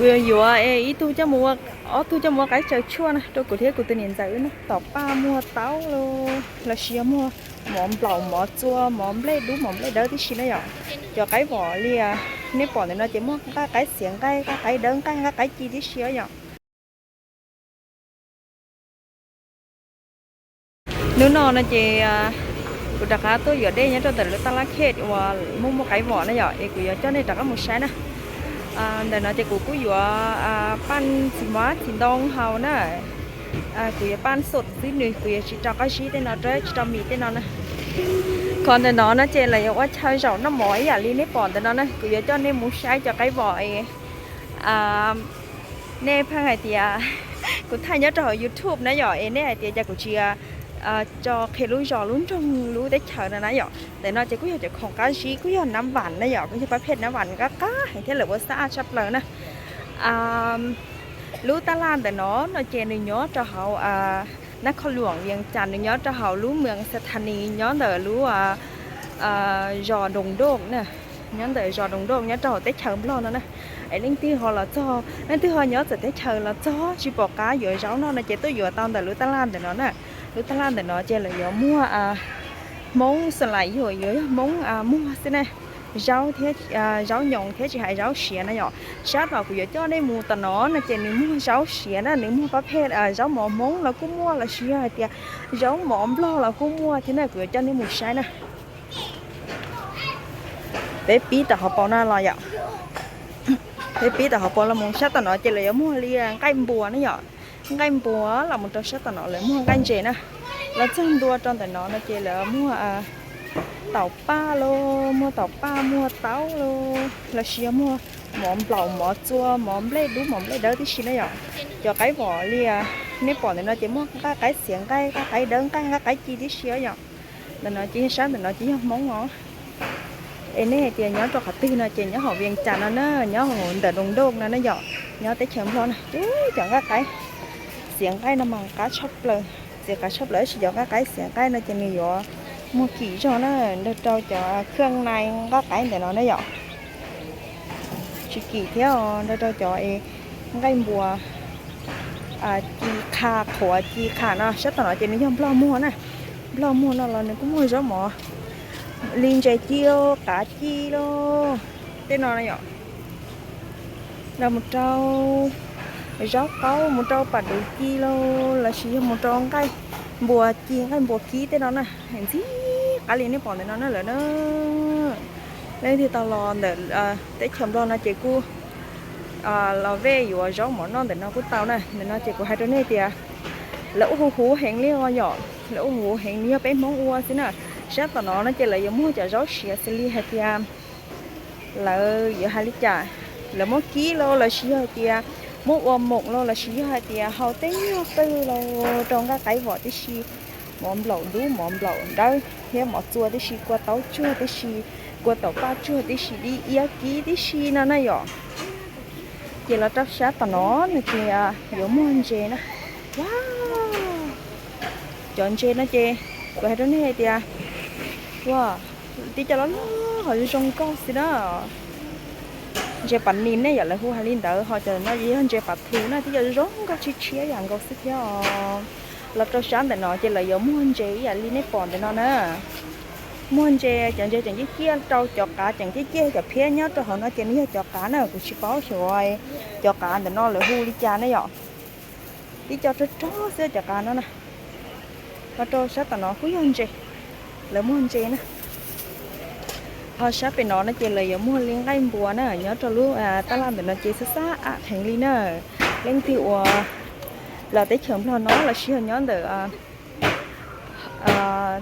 Kuv yuav yuav ib tug coj mus ua, ob tug coj mus ua qaib tsaws tshuaj na rau kuv thiab kuv tus niam ntxawm wb na. Tom paj muag taub los sis yog muag mov nplaum mov txua mov nplej dub mov nplej dawb tib si na yom. Cov qaib vom li nej pom ntawm no ces muaj nqaij qaib xiav nqaij, nqaij qaib dawb nqaij, nqaij qaib ci tib si yom. Hnub no no ces kuv rov qab tuaj yuav dej nyob rau ntawm lub taj laj khet uas muaj muaj qaib vom na yom, es kuv yuav coj nej rov qab mus saib na. Ntawm no ces kuv kuj yuav paj txiv hmab txiv ntoo haus na. Kuv yuav paj xom xwb nws, kuv yuav tsis rau qab zib tej no rau, tsis rau mis tej no na. Qhov ntawm no no ces lawv yuav ua chaw zaum noj mov ib yam li nej pom ntawm no na. Kuv yuav coj nej mus saib cov qaib vom es nej pheej hais tias kuv thaij nyob rau hauv YouTube na yom, es nej hais tias cas kuv tsis tso qhia lub zos lub nroog lub teb chaws no na yom. Ntawm no ces kuj yog cov khoom qab zib, kuj yog nab vam na yom, kuj yog pab phej nab vam qab qab heev thiab lawv ua xab ab tshaj plaws na. Lub taj laj ntawm no no ces nws nyob rau hauv Nab Khoj Luam Vias Cas, nws nyob rau hauv lub Mws Xa Tha Nis, nyob ntawm lub zos Doos Doj na, nyob ntawm zos Doos Doj nyob rau hauv teb chaws Nplog no na. Es leej twg ho los txog, leej twg ho nyob txawv teb chaws los txog tsis pom qab yuav zaub noj no ces tuaj yuav tau ntawm lub taj laj ntawm no na. Lub taj laj ntawm no ces lawv yuav muag Hmoob xas lais yuav, yuav yog Hmoob muag xwb na. Zaub thiab, zaub nyoos thiab tsis hais zaub siav na yom. Sab tom kuv yuav coj nej mus tom no no ces nws muag zaub siav na, nws muag pab phej zaub mov Hmoob los kuj muaj los sis yog hais tias zaub mov Nplog los kuj muaj thiab na, kuv yuav coj nej mus saib na. Peb pib tom hauv paus no los yom. Peb pib tom hauv paus los mus sab tom no ces lawv yuav muag li nqaij npua na yom. Nqaij npua los mus rau sab tom no lawv muag nqaij ntses na. Los txog ntua rau ntawm no no ces lawv muag taum paj los, muag taum paj muag taub los, los sis yog muag mov nplaum mov txua mov nplej dub mov nplej dawb tib si na yom. Cov qaib vom li nej pom ntawm no ces muaj nqaij qaib xiav nqaij, nqaij qaib dawb nqaij, nqaij qaib ci tib si yom. Ntawm no ces yog sab ntawm no ces yog Hmoob os. Es nej hais tias nyob rau qhov twg no ces nyob hauv Vias Cas no na, nyob hauv ntawm Doos Doj no na yom, nyob teb chaws Nplog na. Cov nqaij qaib xiav nqaij no mas qab tshaj plaws, txiv qab tshaj plaws, tab sis cov nqaij qaib xiav nqaij no ces nws yuav muag kim zog na, nrog rau cov khaj nai nqaij qaib ntawm no na yom. Tsis kim thiab, nrog rau cov nqaij npua ci qha qhuav ci qha no. Sab tom no ces nws yog Nplog muag na. Nplog muag no los nws kuj muag zaub mov li ntses ci, qav ci los tej no na yom. Los mus rau zaub qaub, mus rau pam duv ci los, los sis yog mus rau nqaij npua ci nqaij npua kib tej no na. Ntxim qab li nej pom ntawm no na lawm na. Leej twg tau los ntawm teb chaws Nplog no ces kuj los vej yuav zaub mov noj ntawm no kuj tau na. Ntawm no ces kuv hais rau nej tias lawv ua huv huv heev li os yom, lawv ua huv huv heev, nws yog peb Hmoob ua xwb na. Sab tom no no ces lawv yuav muag cov zaub siav xws li hais tias lawv yuav hais li cas, lawv muab kib los los sis yog hais tias muab ua moom los los sis yog hais tias hau tej nyuag qwj los rau nqaij qaib vom tib si, mov nplaum dub mov nplaum dawb thiab mov txua tib si, kua taub tsuag tib si, kua taum paj tsuag tib si, dib iab kib tib si no na yom. Ces los rau sab tom no no ces yuav muag ntses na. Cov ntses no ces kuv hais rau nej hais tias ua tib co loj loj ho zoo zoo nkauj xwb na. Ntses pas nis nej yam lawv hu hais li ntawd, ho cov no yog ntses pas thu na, tib co zoo nkauj tshiab tshiab yam nkaus xwb thiab os. Los rau sab ntawm no ces lawv yuav muag ntses ib yam li nej pom ntawm no na. Muag ntses, cov ntses tseem ciaj ciaj rau cov qav, tseem ciaj ciaj cov phiab nyob rau hauv no ces nws yog cov qav na, kuv tsis paub xyov cov qav ntawm no lawv hu li cas ne yom. Tib co rog rog xwb cov qav no na. Los rau sab tom no kuj yog ntses, lawv muag ntses na. Ho sab pem no no ces lawv yuav muag li nqaij npua na, nyob rau lub taj laj ntawm no ces xab xab ab heev li na. Leej twg uas los teb chaws Nplog no los sis yog nyob ntawm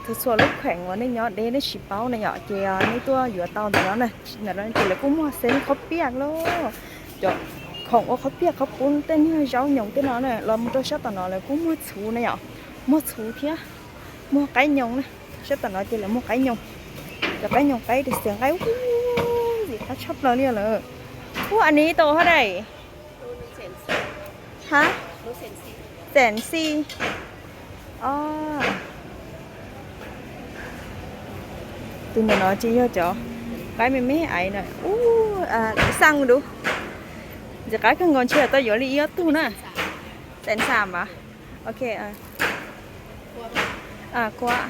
txhua txhua lub kheem uas nej nyob deb nej tsis paub na yom, ces nej tuaj yuav tau ntawm no na. Ntawm no ces lawv kuj muag xeeb qhob piaj lauj, cov khoom ua qhob piaj qhob pub tej niag zaub nyoos tej no na. Los mus rau sab tom no lawv kuj muag txhuv na yom, muag txhuv thiab muag qaib nyoos na. Sab tom no ces lawv muag qaib nyoos, cov qaib nyoos qaib xiav nqaij ub, ntxim qab tshaj plaws li lawm. Ub, อันนี้โตเท่าไหร่ ฮะ แสนสี่ อ๋อ Tus ntawm no ces yog cov qaib me me aiv na. Ub, xaj dub. Ntxim qab kawg nkaus, ntshe tau yuav li ib ob tug na. Tem xam mas. Ok. Kuab,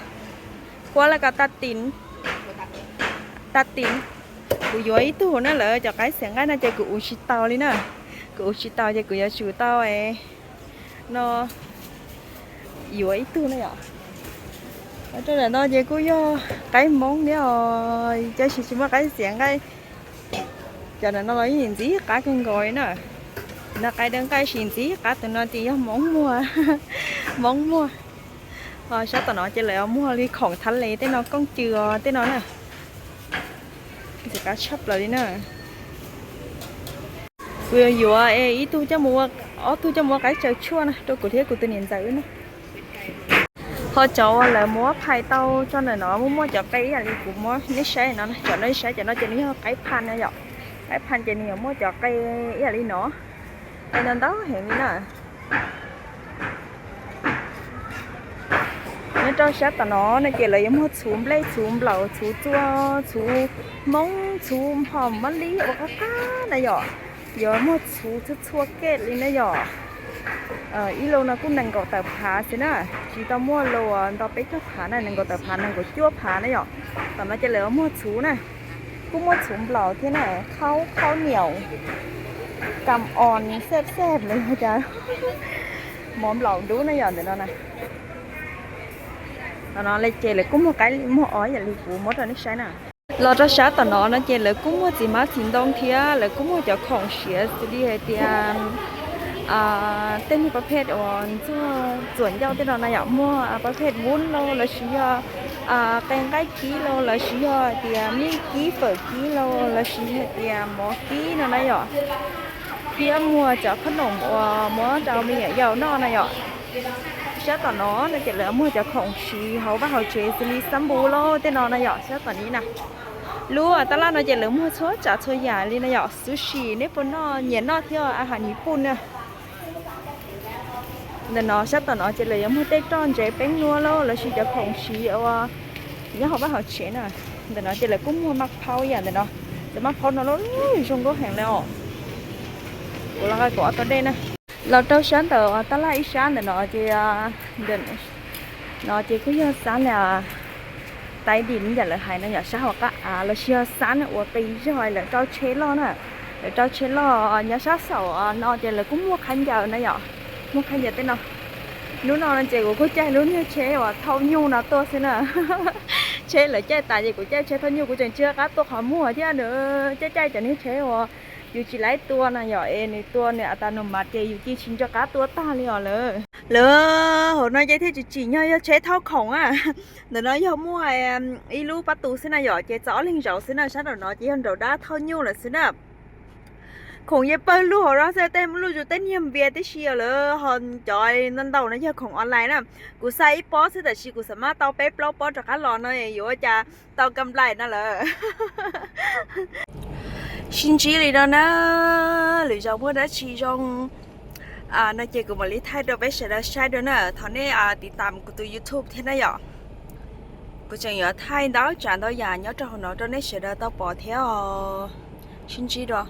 kuab laj kab taj tin, taj tin. Kuv yuav ib tug na, lawv cov qaib xiav nqaij no ces kuv ua tsis tau li na. Kuv ua tsis tau ces kuv yuav tsum tau no yuav ib tug na yom. Rau ntawm no ces kuj yog qaib Hmoob thiab os, tab sis tsis muaj qaib xiav nqaij. Cov ntawm no los yeej ntxim qab kawg nkaus li na. No qaib dawb nqaij sis ntxim qab, tus no ces yog Hmoob muag, Hmoob muag. Sab tom no ces lawv muag li khoom thab les tej no, kooj cw os tej no na. Ntxim qab tshaj plaws li na. Kuv yuav yuav ib tug coj mus ua, ob tug coj mus ua qaib tsaws tshuaj na rau kuv thiab kuv tus niam ntxawm na. Ho cov uas lawv muab phais tau tso ntawm no muaj muaj cov qe ib yam li kuv muab nej saib no, cov no saib cov no ces nws yog qaib phan na yom. Qaib phan ces nws yuav muaj cov qe ib yam li no, qe ntau ntau heev li na. Nyob rau sab tom no no ces lawv yuav muag txhuv nplej, txhuv nplaum, txhuv txua, txhuv Hmoob, txhuv nphom mab lib ua qab qab na yom. Yuav muag txhuv txhua txhua kej li na yom. Ib lub no kuj nees nkaum tawm phav xwb na, tsis tau muaj lus ntau peb caug phav na, nees nkaum tawm phav, nees nkaum cuaj phav na yom. Tom no ces lawv muag txhuv na, kuj muaj txhuv nplaum thiab na, khaub, khaub niam, kam os, xej xej los yog cas, mov nplaum dub na yom ntawm no na. Tom no li ces lawv kuj muag qaib muag os yam li kuv muab rau nej saib na. Los rau sab tom no no ces lawv kuj muag txiv hmab txiv ntoo thiab lawv kuj muag cov khoom siav xws li hais tias tej niag pab phej uas ntxuag txuam ncauj tej no na yom, muag pab phej vub lauj lossis yog qe nqaij kib lauj lossis yog hais tias mij kib fawm kib lauj lossis hais tias mov kib no na yom. Thiab muag cov khob noom uas muab rau me nyuam yaus noj na yom. Sab tom no no ces lawv muag cov khoom siv hauv vaj hauv tsev xws li xab npum lauj tej no na yom, sab tom ni na. Lub tab laj no ces lawv muag txhua tsav txhua yam li na yom, sushi nej puas noj, nyiam noj thiab a has nyiv puj na. Ntawm no sab tom no ces lawv yuav muag tej roj ntsev peeb nuab lauj lossis cov khoom siv uas nyob hauv vaj hauv tsev na. Ntawm no ces lawv kuj muag maj phaub ib yam ntawm no, cov maj phaub no los zoo nkauj heev li os. Kuv los nqa kuv ob tau dej na. Los rau sab ntawm tab laj ib sab ntawm no ces, no ces kuj yog xab li taib dim ib yam lawv hais no yom, sab hauv qab av lossis yog xab uas qis zog lawv rau tsheb loj na. Lawv rau tsheb loj nyob sab saum no ces lawv kuj muag khaub ncaws na yom, muag khaub ncaws tej no. Hnub no no ces kuv kuj caij lub niag tsheb uas thauj nyuj no tuaj xwb na. Tsheb lawv caij tas ces kuv caij tsheb thauj nyuj, kuv tseem tsis nco qab tua qhov muag thiab nws caij caij cov niag tsheb uas yus tsis laib tua no yom, es nws tua nws a tas nus mas ces yus cia tsis nco qab tua tag li os lawm. Lawv hauv no ces thiaj tsis tsim nyog yog tsheb thauj khoom a. Ntawm no yog muaj ib lub pab tus xwb na yom, ces txog ob leeg zaum xwb na, sab nraum no ces yog nraum dab thauj nyuj lawm xwb na. Khoom yeej pawg lug hauv no xwb, tej muaj lub zus tej niag npias tib si os lawm, ho cov ntau ntau no yog khoom online na. Kuv xa ib pob xwb tab sis kuv xam maj tau peb plaub pob rov qab los no yuav ua cas tau kam nplaim no lawm. Sib ntsib li no na, lwm zaus muaj dab tsi zoo no ces kuv mam li thaij rau peb sawv daws saib dua na. Thov nej tiv tam kuv tus YouTube thiab na yom. Kuv tseem yuav thaij ntau tsav ntau yam nyob rau hauv no rau nej sawv daws tau pom thiab os. Sib ntsib dua.